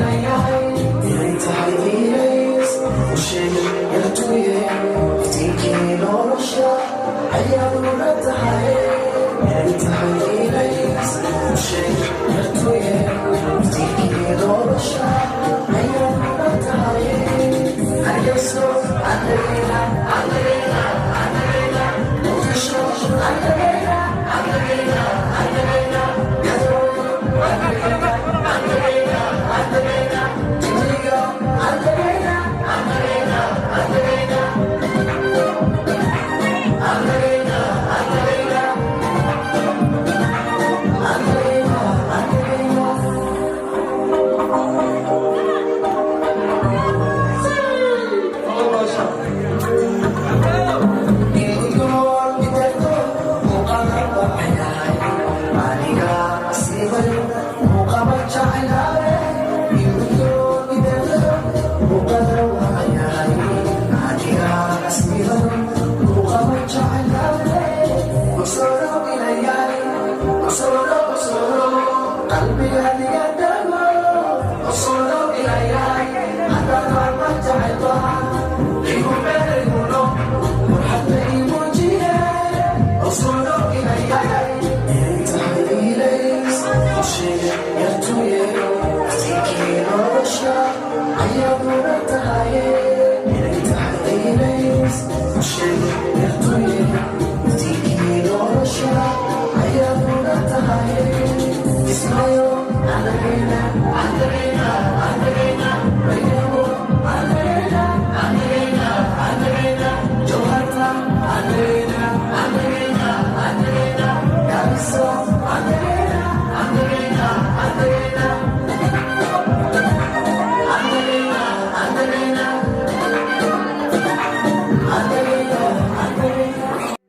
Inay tahay ilays u sheegay yartuye, iftiinkii nolosha ayaaduna tahay. Inay tahay ilays u sheegay yartuye, iftiinkii nolosha ayaaduna tahay. Hargeyso andagayna, andagayna, andagayna, Muqdisho andagayna, andagayna, andagayna, Garowe andagayna, andagayna, andagayna, Jigjiga andagayna, andagayna, andagayna, andagayna, andagayna, andagayna, andagayna.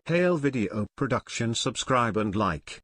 Hail Video Production. Subscribe and like.